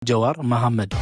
ጀዋር መሐመድ።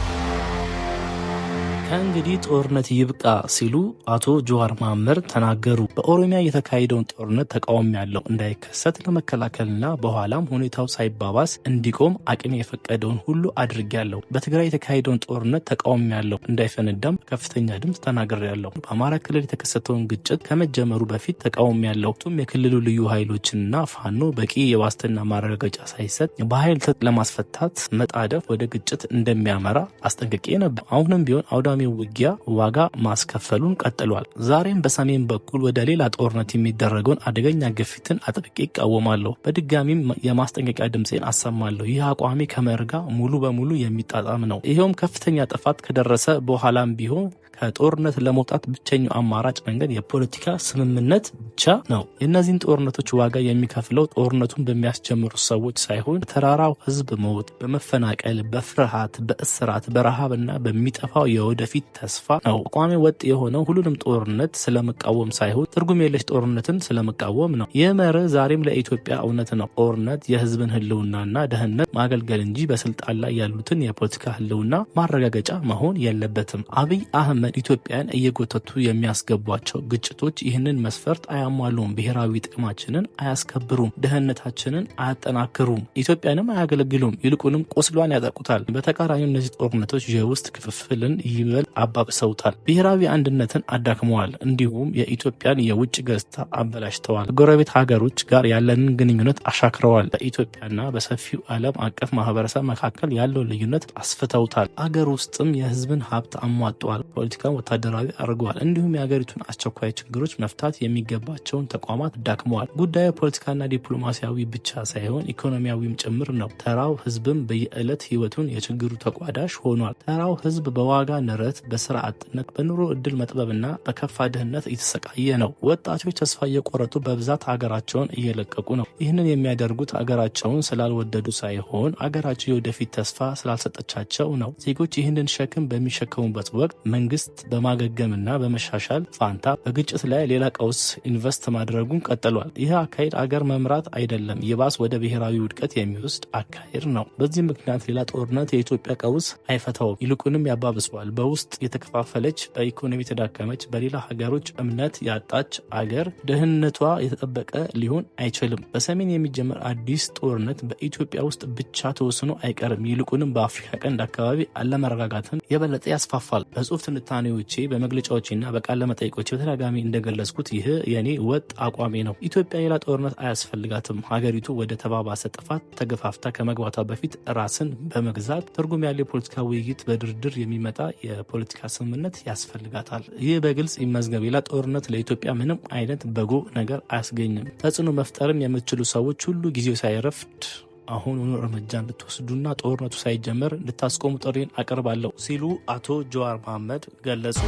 ከእንግዲህ ጦርነት ይብቃ ሲሉ አቶ ጀዋር መሐመድ ተናገሩ። በኦሮሚያ የተካሄደውን ጦርነት ተቃውሜያለሁ፣ እንዳይከሰት ለመከላከልና በኋላም ሁኔታው ሳይባባስ እንዲቆም አቅሜ የፈቀደውን ሁሉ አድርጌያለሁ። በትግራይ የተካሄደውን ጦርነት ተቃውሜያለሁ፣ እንዳይፈነዳም ከፍተኛ ድምፅ ተናግሬያለሁ። በአማራ ክልል የተከሰተውን ግጭት ከመጀመሩ በፊት ተቃውሜያለሁ። ቱም የክልሉ ልዩ ኃይሎችንና ፋኖ በቂ የዋስትና ማረጋገጫ ሳይሰጥ በኃይል ትጥቅ ለማስፈታት መጣደፍ ወደ ግጭት እንደሚያመራ አስጠንቅቄ ነበር። አሁንም ቢሆን አውዳሚ ውጊያ ዋጋ ማስከፈሉን ቀጥሏል። ዛሬም በሰሜን በኩል ወደ ሌላ ጦርነት የሚደረገውን አደገኛ ግፊትን አጥብቄ ይቃወማለሁ። በድጋሚም የማስጠንቀቂያ ድምፄን አሰማለሁ። ይህ አቋሚ ከመርህ ጋር ሙሉ በሙሉ የሚጣጣም ነው። ይኸውም ከፍተኛ ጥፋት ከደረሰ በኋላም ቢሆን ከጦርነት ለመውጣት ብቸኛው አማራጭ መንገድ የፖለቲካ ስምምነት ብቻ ነው። የእነዚህን ጦርነቶች ዋጋ የሚከፍለው ጦርነቱን በሚያስጀምሩ ሰዎች ሳይሆን ተራራው ሕዝብ ሞት፣ በመፈናቀል፣ በፍርሃት፣ በእስራት፣ በረሃብና በሚጠፋው የወደፊት ተስፋ ነው። አቋሜ ወጥ የሆነው ሁሉንም ጦርነት ስለመቃወም ሳይሆን ትርጉም የለሽ ጦርነትን ስለመቃወም ነው። ይህ መርህ ዛሬም ለኢትዮጵያ እውነት ነው። ጦርነት የሕዝብን ህልውናና ደህንነት ማገልገል እንጂ በስልጣን ላይ ያሉትን የፖለቲካ ህልውና ማረጋገጫ መሆን የለበትም። አብይ አህመድ ኢትዮጵያን እየጎተቱ የሚያስገቧቸው ግጭቶች ይህንን መስፈርት አያሟሉም። ብሔራዊ ጥቅማችንን አያስከብሩም፣ ደህንነታችንን አያጠናክሩም፣ ኢትዮጵያንም አያገለግሉም። ይልቁንም ቁስሏን ያጠቁታል። በተቃራኒው እነዚህ ጦርነቶች የውስጥ ክፍፍልን ይበልጥ አባብሰውታል፣ ብሔራዊ አንድነትን አዳክመዋል፣ እንዲሁም የኢትዮጵያን የውጭ ገጽታ አበላሽተዋል። ከጎረቤት ሀገሮች ጋር ያለንን ግንኙነት አሻክረዋል። በኢትዮጵያና በሰፊው ዓለም አቀፍ ማህበረሰብ መካከል ያለውን ልዩነት አስፍተውታል። አገር ውስጥም የህዝብን ሀብት አሟጠዋል። ፖለቲካን ወታደራዊ አድርገዋል። እንዲሁም የሀገሪቱን አስቸኳይ ችግሮች መፍታት የሚገባቸውን ተቋማት ዳክመዋል። ጉዳዩ ፖለቲካና ዲፕሎማሲያዊ ብቻ ሳይሆን ኢኮኖሚያዊም ጭምር ነው። ተራው ህዝብም በየዕለት ህይወቱን የችግሩ ተቋዳሽ ሆኗል። ተራው ህዝብ በዋጋ ንረት፣ በስራ አጥነት፣ በኑሮ እድል መጥበብና በከፋ ድህነት እየተሰቃየ ነው። ወጣቶች ተስፋ እየቆረጡ በብዛት ሀገራቸውን እየለቀቁ ነው። ይህንን የሚያደርጉት ሀገራቸውን ስላልወደዱ ሳይሆን አገራቸው የወደፊት ተስፋ ስላልሰጠቻቸው ነው። ዜጎች ይህንን ሸክም በሚሸከሙበት ወቅት መንግስት በማገገምና በመሻሻል ፋንታ በግጭት ላይ ሌላ ቀውስ ኢንቨስት ማድረጉን ቀጥሏል። ይህ አካሄድ አገር መምራት አይደለም፣ ይባስ ወደ ብሔራዊ ውድቀት የሚወስድ አካሄድ ነው። በዚህ ምክንያት ሌላ ጦርነት የኢትዮጵያ ቀውስ አይፈታውም፣ ይልቁንም ያባብሰዋል። በውስጥ የተከፋፈለች፣ በኢኮኖሚ የተዳከመች፣ በሌላ ሀገሮች እምነት ያጣች አገር ደህንነቷ የተጠበቀ ሊሆን አይችልም። በሰሜን የሚጀመር አዲስ ጦርነት በኢትዮጵያ ውስጥ ብቻ ተወስኖ አይቀርም፣ ይልቁንም በአፍሪካ ቀንድ አካባቢ አለመረጋጋትን የበለጠ ያስፋፋል። በጽሁፍ ትንታኔዎቼ፣ በመግለጫዎቼና በቃለ መጠይቆቼ በተደጋጋሚ እንደገለጽኩት ይህ የኔ ወጥ አቋሜ ነው። ኢትዮጵያ ሌላ ጦርነት አያስፈልጋትም። ሀገሪቱ ወደ ተባባሰ ጥፋት ተገፋፍታ ከመግባቷ በፊት ራስን በመግዛት ትርጉም ያለው የፖለቲካ ውይይት፣ በድርድር የሚመጣ የፖለቲካ ስምምነት ያስፈልጋታል። ይህ በግልጽ ይመዝገብ። ሌላ ጦርነት ለኢትዮጵያ ምንም አይነት በጎ ነገር አያስገኝም። ተጽዕኖ መፍጠርም የምትችሉ ሰዎች ሁሉ ጊዜው ሳይረፍድ አሁኑኑ እርምጃ እንድትወስዱና ጦርነቱ ሳይጀመር እንድታስቆሙ ጥሪን አቀርባለሁ ሲሉ አቶ ጀዋር መሐመድ ገለጹ።